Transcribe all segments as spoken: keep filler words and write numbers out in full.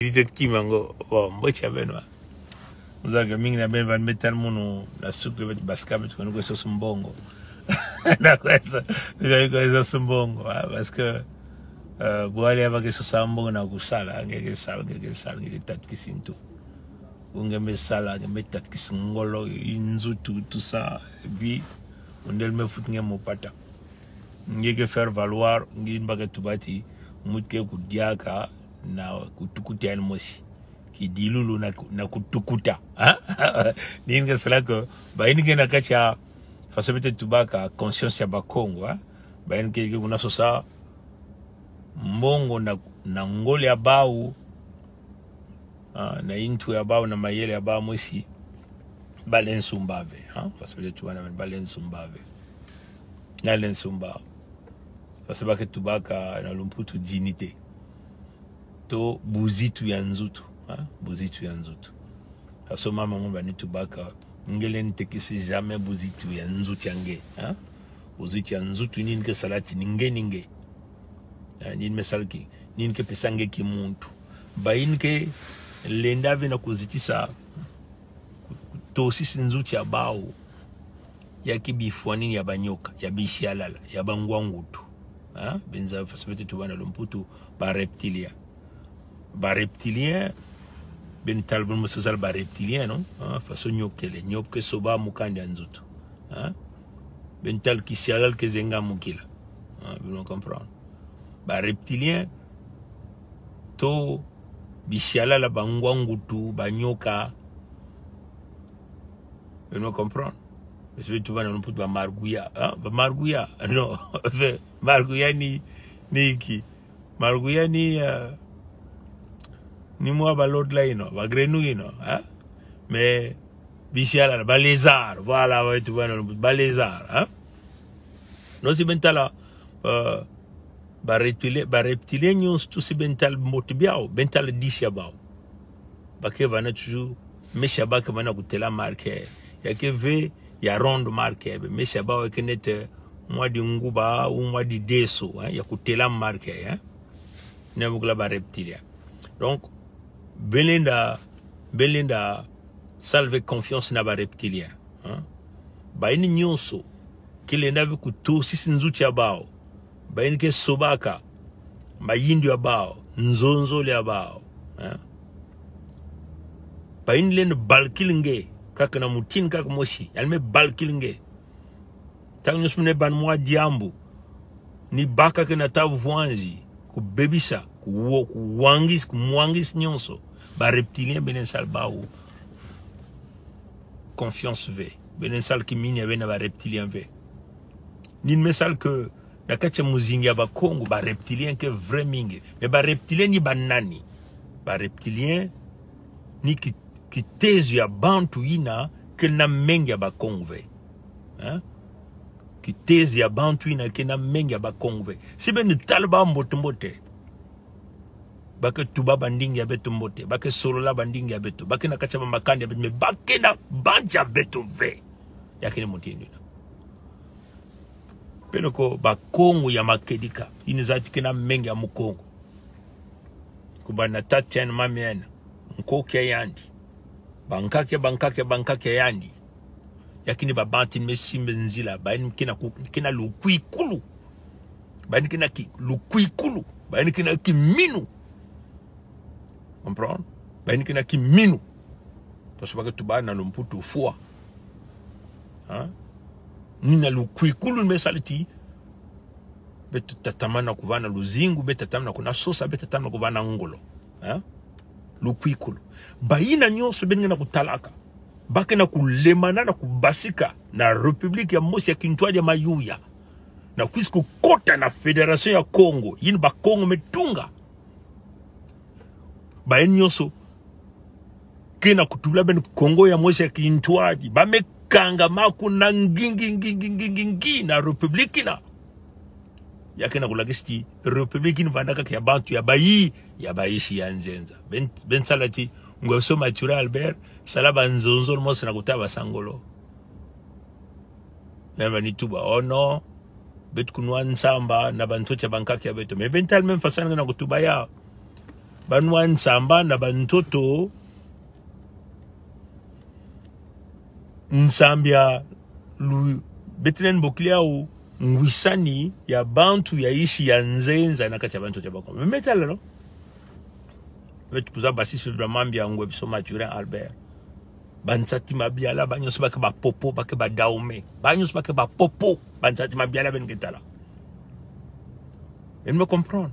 Irritate ki mango. Bon, mbo tya ben wa. Ozanga mingi na ben van metal mono na suk le bet baska bet kono ko sos mbongo. Na ko sos, na ko sos mbongo, ah, parce que, euh, bo ale aba ke sos mbongo na ko sala, nge ke sala, nge ke sala, nge ke tatkisi ntu. Nge me sala, nge me tatkisi ngolo, inzutu, tout ça. Et puis, ondel me fut nge mo pata. Nge ke faire valoir, nge ba ke tubati, mut ke kudiaka, na kutukuta en mosi. Ki dilulu na ku-, na kutukuta. Hein? Ni nge sala ko, ba ini ke na kacha, faso bete tubaka, conscience ya Bakongo, hein? Ba ini ke, ke kuna sosa, mbongo na, na ngolo ya bawu, ah, na intu ya bawu, na mayele ya bawu mosi, ba len sumba ve, hein? Faso bete tubana, ba len sumba ve. Na len sumba. Faso ba ke tubaka na lumputu dignité. To buzitu ya nzutu, hein? Buzitu ya nzutu. Faso mama ngun ba ni tubaka, nge len tekisi jamais buzitu ya nzutu ya nge, hein? Buzitu ya nzutu ni nge salati ni nge ni nge. Ah, ni me sal ki, ni nge pesa nge ki muntu. Ba ini ke lenda ve na kuzitisa, tosisi nzutu ya bawu. Ya ki bifwani ya banyoka, ya bisialala, ya bangwangutu. Hein? Benza faso bete tubana lumputu, ba reptilien. Ba reptilien, ben tal bon mo sosal ba reptilien, non? Hein? Faso nyokele, nyop ke soba mukanda nzutu. Hein? Ben tal kisialal ke zenga mukila. Hein? Vous me comprenez? Ba reptilien, to bisialala, bangwangutu, banyoka. Vous me comprenez? Faso bete tubana lumputu ba marguya, hein? Ba marguya, non. Enfin, marguya ni, ni ki. Marguya ni, euh, ni mwa ba lord la ino, ba grenouille ino, hein? Mais, bisialala, ba lézard, voilà, ba bete tubana, ba lézard, hein? Non, si ben tala, euh, ba reptilien, ba reptilien nyonso, to si ben tal mot biaw, ben tal disi ya baw. Ba ke vana tuju, mesi ya ba ke vana kutela marke. Ya ke ve, ya rendre marke. Be mesi ya ba we ke nete, mwa di nguba, ou mwa di deso, hein, ya kutela marke, hein. Ne bukla ba reptilien. Donc, ben lenda, ben lenda, sal ve confiance na ba reptilien, hein. Ba ini nyonso, ke lenda ve kutosisi nzutu ya baw. Ba ini ke sobaka, mayindu ya baw, nzonzol ya baw, hein. Ba ini len balkil nge, kak na mutin kak mosi, ya me balkil nge. Tang nyonso me ne ban mwa diambu, ni baka ke na ta vwanzi, ku bebisa, ku wo-, ku wangis, ku mwangis nyonso. Ba reptilien ben len sal baw confiance ve. Ben len sal ki mini ya ve na ba reptilien ve. Ni me sal ke, na kacha muzingi ya Bakongo, ba reptilien ke vrai mingi. Mais ba reptilien ni ba nani? Ba reptilien ni ki, ki tezo ya bantu ina ke na mengi ya Bakongo ve. Hein? Ki tezo ya bantu ina ke na mengi ya Bakongo ve. Si ben tal ba mbote mbote, ba ke tuba bandingi ya beto mbote, ba ke solola bandingi ya beto, ba ke na kacha ba makandi ya beto, mais ba ke na banzi ya beto ve. Ya ke ni mutin ina. Peno ko Bakongo ya makedika, ini zati ke na mengi ya Mukongo. Kuba na tatien mamien, nkoki ya yandi. Bankaki, bankaki, bankaki ya yandi. Ya ke ni ba bantu me simbe nzila, ba ini ke na ku-, ke na lukwikulu. Ba ini ke na ki lukwikulu. Ba ini ke na ki minu. Comprendre? Ba ini ke na ki minu. Parce que ba ke tuba na lumputu fwa. Hein? Ni na lukwikulu me sal ti. Beto tatamana kuvana luzingu, beto tatamana kuna sosa, beto tatamana kuvana ngolo. Hein? Lukwikulu. Ba ina nyonso ben nge na kutalaka. Ba ke na kulemana na kubasika na République ya mosi ya kintwadi ya mayuya. Na kwisi kukota na Fédération ya Kongo. Ini Bakongo me tunga. Ba ini nyonso ke na kutubla ben Kongo ya mosi ya kintwadi. Ba me kanga ma kuna ngi, ngi, ngi na République ina. Ya ke na kulakisi ti République ina vanda kaka ya bantu ya bayi, ya bayi si ya nzenza. Ben, ben sala ti, ngwe so Mathurin Albert, sala ba nzonzol mosi na kuta ba sangolo. Na ba ni tuba, oh non. Beto kunwa nsamba, na ba ntocha bankaki ya beto. Mais ben tal même façon na kutuba ya. Ba nwa nsamba na bantoto. Nsamba ya lu, betelen bokila u ngwisani ya bantu ya isi ya nzenza na kati ya bantoto ya Bakongo. Me me tala, no? Beto tubui basis ba Mambia Ngwe, biso Mathurin Albert. Ba Nsati Mabiala, ba nyonso ba ke ba Popo, ba ke ba Dahomey. Ba nyonso ba ke ba Popo, ba Nsati Mabiala, ben ke tala. Ben me comprendre.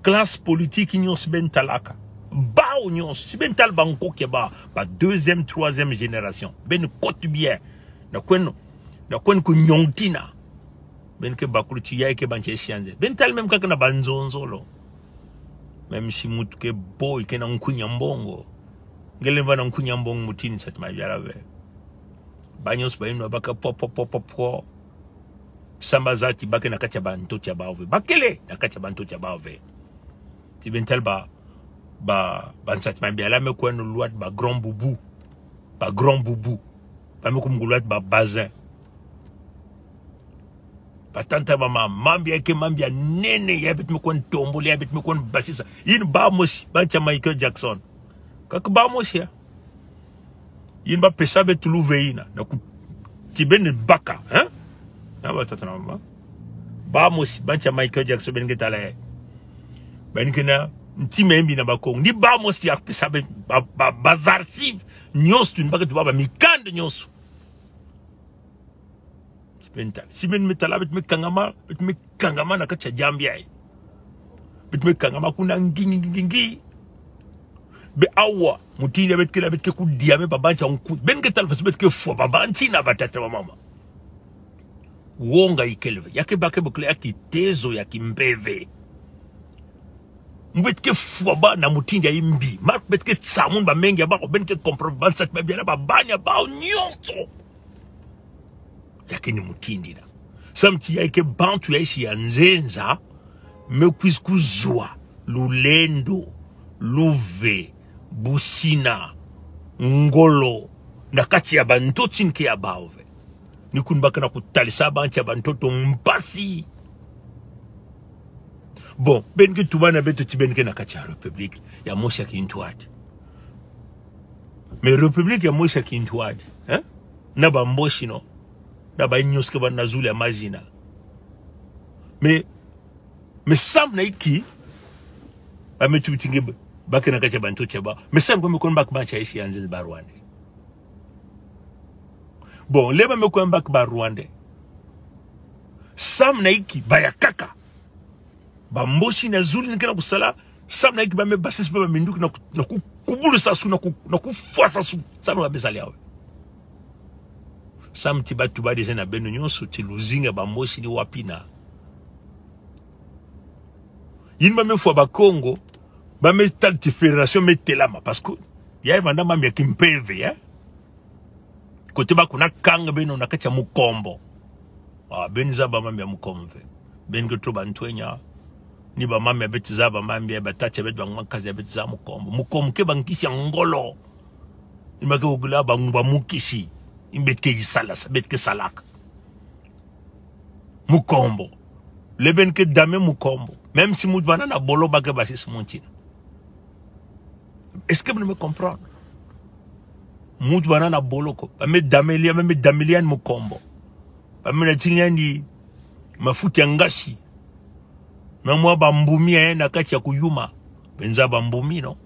Classe politique nyonso ben talaka. Baw nyonso, si ben tala ba nkok ya baw, ba deuxième, troisième génération. Ben kot bien. Na kwen, na kwen ku nyong tina. Ben ke bakulu ti ya ke ba nche sianze. Ben tala même kaka na ba Nzonzolo. Même si mutu ke boy ke na Nkunya Mbongo. Ngelen ba na Nkunya Mbongo mutin Nsati Mabiala ve. Ba nyonso ba ino ba ke po, po, po, po, po. Samba zati ba ke na kati ya bantoto ya baw ve. Ba kele na kati ya bantoto ya baw ve. Ti ben tala ba, ba, ba Nsati Mabiala me kwen lwat ba grand boubou. Ba grand boubou. Ba me kum lwat ba bazin. Ba tanta ba ma, Mambia ke Mambia nene ya, bet me kwen tombole ya, bet me kwen basisa. Yin ba mosi, ba ncha Michael Jackson. Kak ba mosi ya. Yin ba pesa be tulu ve ina. Na ku ti ben baka, hein? Na ba tata na mama. Ba mosi, ba ncha Michael Jackson, ben ke tala ya. Ben ke na, nti me mbi na Bakongo. Ni ba mosi ya pesa be, ba, ba, ba zarsiv. Nyonso tun ba ke tuba ba mikanda nyonso. Si ben tala. Si ben me tala, bet me kangama, bet me kangama na kati ya Gambia e. Bet me kangama kuna ngi, ngi, ngi, ngi, ngi. Be awa, mutin ya bet ke la, bet ke ku dia me ba ba ncha nku. Ben ke tala fasi bet ke fo ba ba ntina ba tata ba mama. Wonga ikelve. Ya ke ba ke bokle ya kitezo ya kimpeve. Mbet ke fwa ba na mutin ya imbi. Mak bet ke tsamun ba mengi ya ba, ben ke comprendre ba Nsati Mabiala ba bani ya ba nyonso. Ya ke ni mutin dina. Sam ti ya ke bantu ya isi ya nzenza, me kwis ku zwa, lulendo, luve, busina, ngolo, na kati ya bantoto in ke ya baw ve. Ni kun ba ke na ku talisa ba ncha bantoto mpasi. Bon, ben ke tuba na beto ti ben ke na kati ya République ya Moïse Kintwadi. Me République ya Moïse Kintwadi, hein? Na ba Mbochi, no? Na ba nyonso ke ba na zulu ya mazina. Me, me sam na iki, ba me tubi ti nge ba, ba ke na kati ya bantoto ya ba. Me sam ko me kon ba ke ba ncha isi ya nzenza ba Rwandais. Bon, le ba me kwemba ke ba Rwandais. Sam na iki, ba ya kaka. Ba Mbochi na zulu in ke na ku sala. Sam na iki ba me basisa ba minduki na ku, na ku kubulu sasu, na ku, na ku fwa sasu. Sam ba me sali awe. Sam ti ba tuba déjà na beno nyonso ti luzinga ba Mbochi ni wapi na. Yin ba me fwa Bakongo, ba me tala ti fédération me telama, parce que ya vanda mambu ya kimpeve, hein. Kote ba kuna kanga beno na kati ya Mukombo. Ah, ben zaba mambu ya Mukombo ve. Ben ke tro ba ntwenya. Ni ba mambu ya bet zaba mambu ya ba tata ya bet ba ngmakazi ya bet za Mukombo. Mukombo ke ba nkisi ya ngolo. Ni ma ke ogula ba ngwa mukisi. Ni bet ke isala, bet ke salak. Mukombo. Le ben ke dame Mukombo. Même si mutu vana na bolo ba ke basis muntin. Est-ce que vous me comprenez? Mutu vana na bolo ko. Ba me dame lia, ba me dame lia ni Mukombo. Ba me na tini ya ni mafuta ya ngasi. Na mwa ba mbumi ya na kati ya kuyuma. Ben za ba mbumi, no?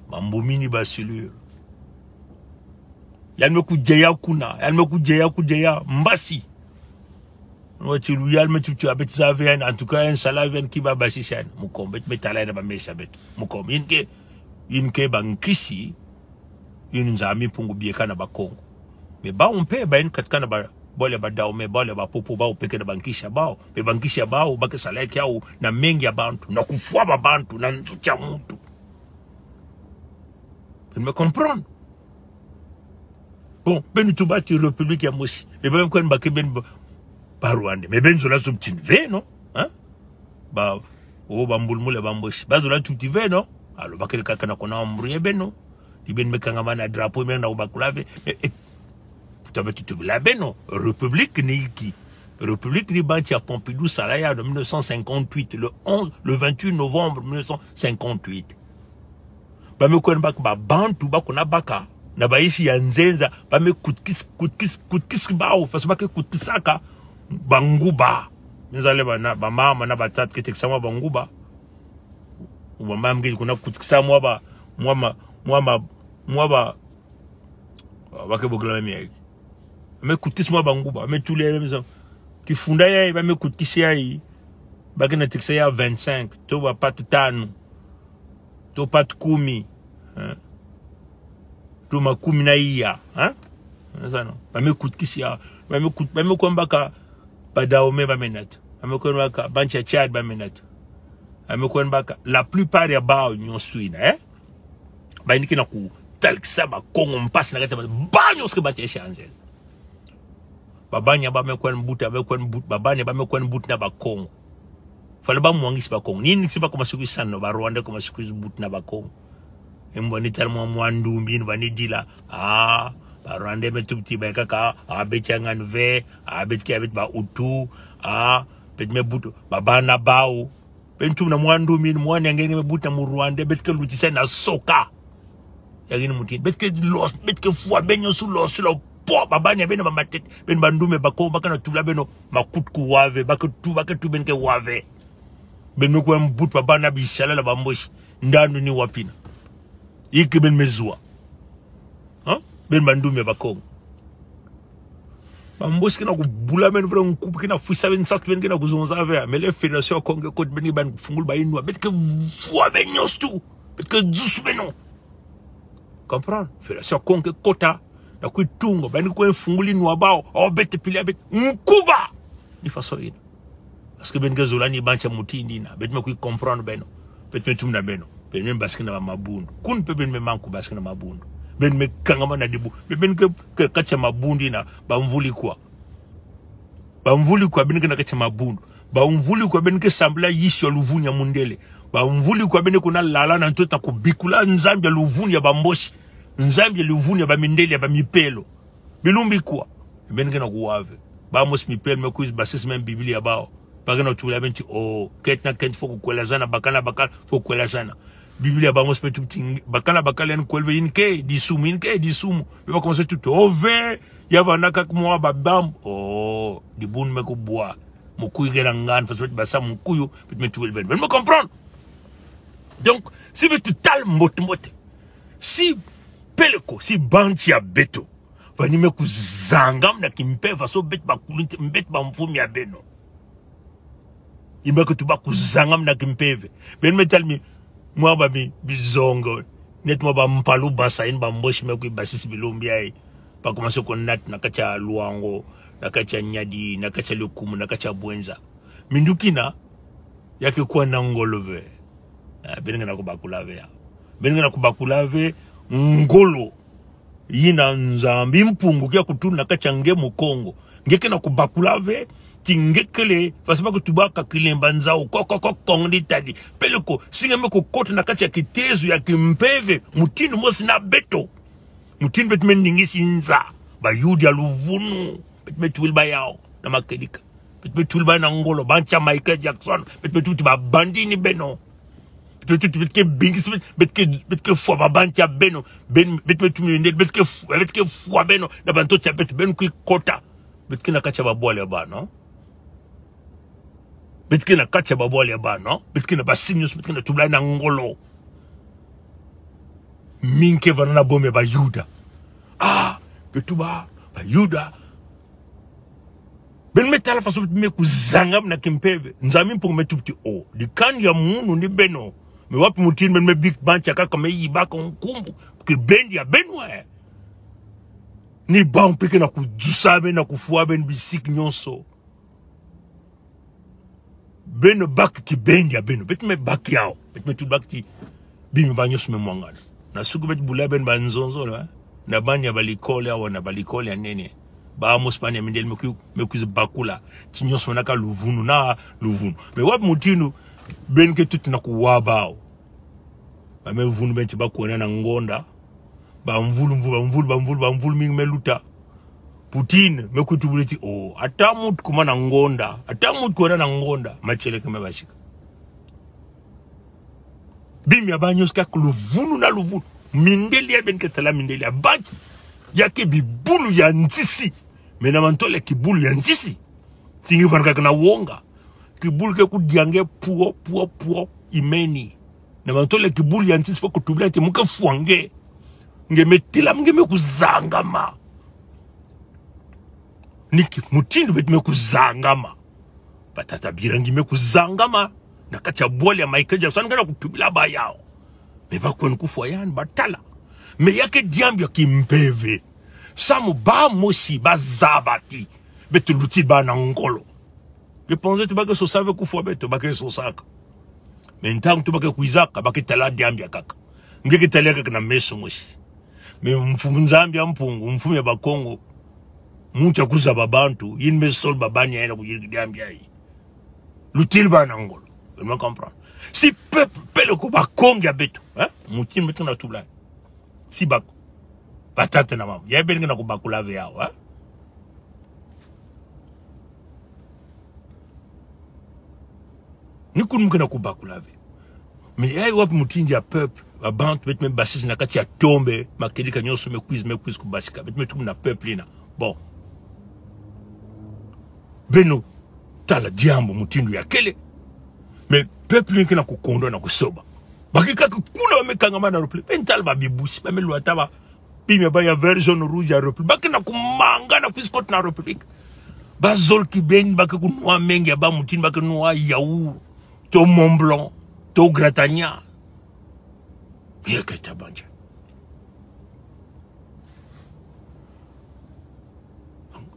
Ba mbumi ni ba silure. Ya me ku jeya kuna. Ya me ku jeya ku jeya. Mbasi. Wa ti lu ya me tutu ya bet za ve, en tout cas, en sala ve, en ki ba basisa en. Mukombo, bet me tala en ba me sa bet. Mukombo. Yin ke, yin ke ba nkisi, yin Nzambi Mpungu bieka na Bakongo. Me ba umpe, ba yin katika na ba, bole ba Dahomey, bole ba Popo, ba upe ke na ba nkisi ya bao. Me ba nkisi ya bao, ba ke sala ke ya u, na mengi ya bantu, na ku fwa ba bantu, na nsuti ya mutu. Vous me comprenez? Bon, ben tuba ti République ya Moïse. Me ba kwen ba ke ben ba, ba Rwandais. Me ben zola subtin ve, no? Hein? Ba, o ba mbulmule ba Mbochi. Ba zola tuti ve, no? Alors, ba ke kaka na kona mbrie beno. Ni ben me kanga ma na drapeau me na u bakula ve. Mais, eh, putain, mais tutu la beno. République ni iki? République ni ba ncha Pompidou sala ya de mille neuf cent cinquante-huit, le onze, le vingt-huit novembre mille neuf cent cinquante-huit. Ba me kwenda baka ba Bantu, ba kwenda baka na ba isi ya nzenza, ba me kutkis, kutkis, kutkis bao, faso ba ke kutkisaka ba nguba. Nzale ba na, ba mama na ba tata ke tekisa mwa ba nguba. Ou ba mama ke kwenda kutkisa mwa ba, mwa ma, mwa ma, mwa ba, ba ke bogla me. Ba me kutkis mwa ba nguba, ba me tule ya me so. Kifunda ya, ba me kutkis ya. Ba ke na tekisa ya vingt-cinq, to ba pat tano, to pat kumi, hein? To ma kumi na iya, hein? Sa no. Ba me kutkis ya, ba me kut, ba me kwenda baka ba Dahomey, ba me nat. Ba me kwenda baka Bantu ya Tchad, ba me nat. Ba me kwenda baka la plupart ya bao nyonso ina, hein? Ba ini kena ku talkisa ba Kongo mpasi na kata ba, ba nyonso ke ba te change. Ba bani ya ba me kwenda buta, ba me kwenda but, ba bani ya ba me kwenda buta na ba Kongo. Fala ba mwangisi ba Kongo. Ni niksi ba koma suku san no, ba Rwanda koma suku buta na ba Kongo. Embo ni tal mwa mwa ndumbi, ni ba ni dila. Ah, ba Rwanda me tubti ba kaka, ah, bet ya ngan ve, ah, bet ke, ah, bet ba Hutu, ah, bet me buta, ba bani ya bao. Ben tum na mwa ndumbi, mwa nenge me buta na mu Rwanda, bet ke lutisa na soka. Ya gini mutin, bet ke los, bet ke fwa, ben yo su los, lo po, ba bani ya ben ba matet, ben ba ndumbi ba Kongo, ba kana tubla beno, ma kut ku wave, ba ke tu, ba ke tu ben ke wave. Ben me kwenda but, ba bani ya bisala la ba Mbochi, ndandu ni wapina. Ike ben me zua. Hein? Ben ba ndumbi ba Kongo. Ba Mbochi kena ku bula ben vre nkup, kena fwisa ben sas, ben kena ku zonza ve. Me le Fédération Kongo kot ben, ben fungul ba inwa. Bet ke fwa ben nyonso. Bet ke zus beno. Comprendre? Fédération Kongo kota. Na kwi tungo. Ben kwe fungul inwa bao. O bet pila bet. Nkuba. Ni faso ina. Parce que ben ke zola ni bancha mutin dina. Bet me kwi comprendre beno. Bet me tum na beno. Bet me basika na ba mabundu. Kun pe ben me manku basika na mabundu. Ben me kangama na dibu. Bet ben ke, ke kacha mabundu ina. Ba mvuli kwa. Ba mvuli kwa ben ke na kacha mabundu. Ba mvuli kwa ben ke sambila yisi ya luvunu ya mundele. Ba mvuli kwa ben ke na lala na ntota ku bikula nzambi ya luvunu ya ba Mbochi. Nzambi ya luvunu ya ba mindele ya ba mipelo. Bilumbi kwa. Ben kena ku wave. Ba Mbochi mipelo me kwi basisa me Biblia bao. Ba kena tubla ben ti o. Kent na kent fo ku kwela zana, bakala bakala fo ku kwela zana. Biblia ba Mbochi me tubti, bakala bakala en kwelve inke, disumu inke, disumu. Me ba commencé tubti. O ve, ya va na kak mwa ba bam. O, dibun me ku bwa. Mo kwi gera ngan, fas bet ba sa mo kwi yo, bet me tubel ben. Ben me comprendre. Donc, si bet tal mbot mbot. Si peleko, si banti ya beto. Vani me ku zangam na kimpeve, so bet ba kulunti, bet ba mfumi ya beno. Imba ke tuba ku zangam na kimpeve. Ben me tal mi, mwa ba mi, bizongo. Net mwa ba mpalu basa in ba Mbochi me kwi basisa bilumbi ai. Ba commencé ko nat na kacha Luango, na kacha Niari, na kacha Lékoumou, na kacha Bouenza. Mindukina, ya ke kwa na ngolo ve. Ah, ben kena ku bakula ve ya. Ben kena ku bakula ve ngolo. Yina Nzambi Mpungu kia kutu na kacha nge Mukongo. Nge kena ku bakula ve, ti nge kele, fas ba ke tuba ka kilemba nzau, ko, ko, ko, kong di tadi. Peleko, si nge me ku kota na kacha kitezo ya kimpeve, mutin Mbochi na beto. Mutin bet me ningisi nza, ba Yuda ya luvunu, bet me tubel ba yao, na makedika. Bet me tubel ba na ngolo, bancha Michael Jackson, bet me tubel ba bandi ni beno. Bet me tubel bet ke bingis, bet, bet ke, bet ke fwa ba bancha beno. Ben, bet me tubel bet ke fwa, bet ke fwa beno. Na banto cha bet ben kwi kota. Bet kena kacha ba bwale ba, no? Bet kena kacha ba bwale ba, no? Bet kena ba simios, bet kena tubla na ngolo. Minke vana na bome ba Yuda. Ah, ke tuba, ba Yuda. Ben me tala faso bet me ku zangam na kimpeve. Nzambi Mpungu me tubti o. Di kan ya munu ni beno. Me wapi mutin ben me bik bancha kaka me yiba ko nkumbu. Ke bendi ya beno e. Ni ba mpeke na ku zusa ben na ku fwa ben bisik nyonso. Beno bak ki bendi ya beno. Bet me bak yao. Bet me tubel bak ti. Bimi ba nyonso me mwangana. Na suku bet bula ben ba nzonzo, no? Na bani ya ba likoli ya wana, ba likoli ya nene. Ba Mbochi bani ya mindele me kwi, me kwi bakula. Ti nyonso na ka luvunu, na luvunu. Me wapi mutin ben ke tuti na ku wa bao. Ba me vunu ben ti ba kwena na ngonda. Ba mvulu, mvulu, ba mvulu, ba mvulu, ba mvulu mingi me luta. Putin, me kwi tubel ti o. Ata mut kuma na ngonda. Ata mut kwena na ngonda. Machele ke me basika. Bimya ba nyonso kak luvunu na luvunu. Mindele ya ben ke tala mindele ya. Baki. Ya ke bibulu ya ntisi. Me na mantola kibulu ya ntisi. Tingi van kak na wonga. Kibulu ke kudiange puo, puo, puo. Imeni. Na mantola kibulu ya ntisi fo kutubila te muke fwange. Nge me tila nge me kuzangama. Niki, mutindu bet me kuzangama. Batata Birangi me kuzangama. Na kati ya bwala ya Michael Jackson, ngana kutubila ba yao. Me ba kwen kufwa yan, batala. Me ya ke diambu ya kimpeve. Samu ba mosi, ba zabati. Beto luti ba na ngolo. Nge panze ti ba ke sosa ve kufwa beto, ba ke sosaka. Me ntangu ti ba ke kwizaka, ba ke tala diambu ya kaka. Nge ke tala kaka na meso mosi. Me mfumu Nzambi ya Mpungu, mfumu ya Bakongo. Muntu ya kuzaba bantu, yin me sol ba bani ya ina kuyiri diambu ya yi. Luti ba na ngolo. Vous me comprenez? Si peuple, pele ko Bakongo ya beto, hein? Mutin beto na tubla. Si bako. Batata na mama. Ya ben ke na kubakula ve yao, hein? Ni kun muke na kubakula ve. Me ya wapi mutindu ya peuple, ba bantu bet me basisa na kati ya tombe, makedika nyonso me kwiz, me kwiz kubasika, bet me tum na peuple na. Bon. Beno, tala diambu mutindu ya kele. Me peuple ni ke na kukondwa na kusoba. Ba ke kaka kuna ba me kangama na République. Ben tala ba bibusi, ba me lwata ba. Bimya ba ya vert, jaune, rouge ya République. Ba ke na kumanga na kwiz kot na République. Ba zol ki ben, ba ke kunwa mengi ya ba mutin, ba ke nwa yaourt. To Mont Blanc, to Gratania. Bia ke tabanja.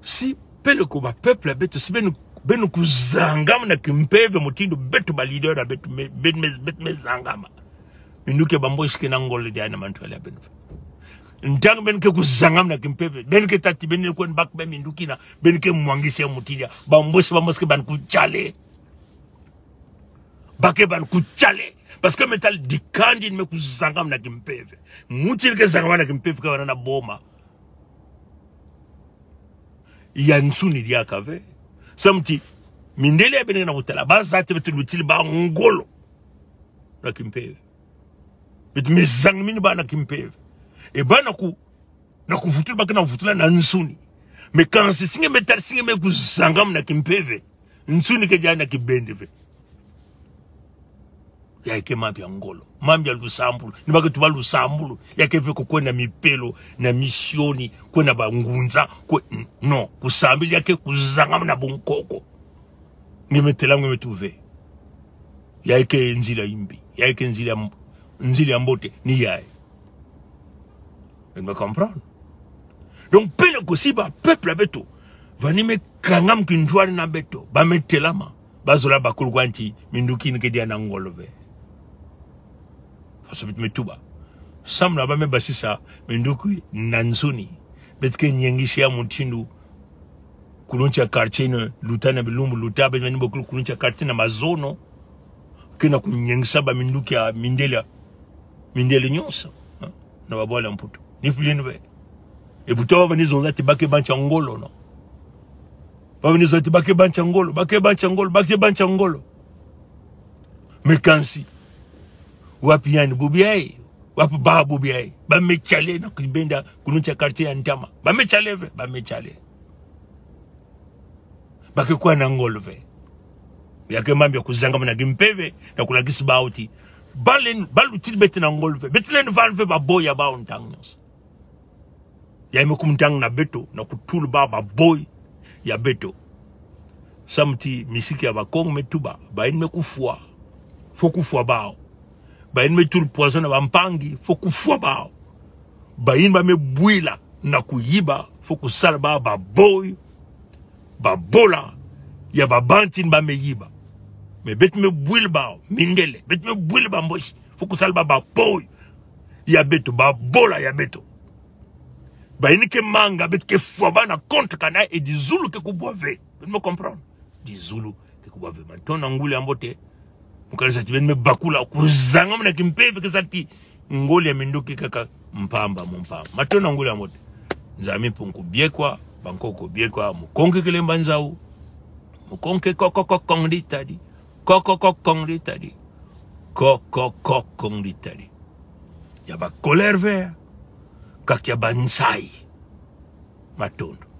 Si pele ko ba peuple ya beto, si beno, beno kuzangama na kimpeve mutindu beto ba leader ya beto me, bet me, bet me zangama. Minduki ya ba mbosi ke na ngolo dia na mantola ya beno. Ntangu ben ke kuzangama na kimpeve, ben ke tati, ben kwen bak be minduki na, ben ke mwangisi ya mutindu ya. Ba mbosi, ba mbosi ke ban kuchale. Ba ke ban kuchale. Parce que me tala dikandi me kuzangama na kimpeve. Mutin ke zangama na kimpeve ke wana na boma. Ya nsuni dia kave. Samti, mindele ya ben ke na kutala. Ba zati beto luti ba ngolo. Na kimpeve. Bet me zangama na ba na kimpeve. E ba na ku, na kuvutula ba ke na kuvutula na nsuni. Me kansi si nge me tala si nge me kuzangama na kimpeve. Nsuni ke dia na kibende ve. Ya ke mambu ya ngolo. Mambu ya lusambulu. Ni ba ke tuba lusambulu. Ya ke ve ko kwenda mipelo, na misioni, kwenda ba ngunza, kwe, no. Kusambila ya ke kuzangama na bunkoko. Nge me tela nge me tuve. Ya ke nzila imbi. Ya ke nzila m-, nzila mbote. Ni ya. Vous me comprenez? Donc, pele ko si ba peuple ya beto. Vani me kangama kintwari na beto. Ba me telama. Ba zola ba kulukwa nti, minduki ni ke dia na ngolo ve. Faso bet me tuba. Samu na ba me basisa, minduki na nsuni. Bet ke nyengisi ya mutindu. Kuluntu ya quartier na luta na bilumbu luta, bet me ni ba kul-, kuluntu ya quartier na mazono. Ke na kunyengisa ba minduki ya mindele. Mindele nyonso. Ha? Na ba bwala Mputu. Ni filin ve. E buta ba ni zonza ti ba ke bantu ya ngolo, no? Ba ni zonza ti ba ke bantu ya ngolo, ba ke bantu ya ngolo, ba ke bantu ya ngolo. Me kansi. Wapi yani bubiayi? Wapi ba bubiayi? Ba me chale na kibenda kuluntu ya quartier ya ntama. Ba me chale ve, ba me chale. Ba ke kwa na ngolo ve. Ya ke mambu ya kuzangama na kimpeve, na kulakisi ba uti. Ba len, ba luti beto na ngolo ve. Beto len van ve ba boy ya ba ntangu nyonso. Ya me kum ntangu na beto, na kutula ba, ba boy ya beto. Samti misiki ya Bakongo me tuba, ba ini me kufwa. Fo kufwa ba. Ba ini me tula poison na ba mpangi, fo kufwa ba. Ba ini ba me bwila na kuyiba, fo kusala ba, ba boy, ba bola, ya ba bantin ba me yiba. Me bet me bwila ba, mindele, bet me bwila ba mbosi, fo kusala ba, ba boy ya beto, ba bola ya beto. Ba ini ke manga, bet ke fwa ba na konta kana e dizulu ke kubwa ve. Bet me comprendre. Dizulu ke kubwa ve. Matondo na nguli ya mbote. Mukala sa ti ben me bakula, kuzangama na kimpeve ke sa ti ngoli ya minduki kaka mpamba mu mpamba. Matondo na nguli ya mbote. Nzami Mpungu biekwa, Bankoko biekwa, mukonke kelemba nzau. Mukonke kokokokong di tadi. Kokokokong di tadi. Ko, ko, ko, kong litari. Yaba koler ve, kak yaba nsay. Matun.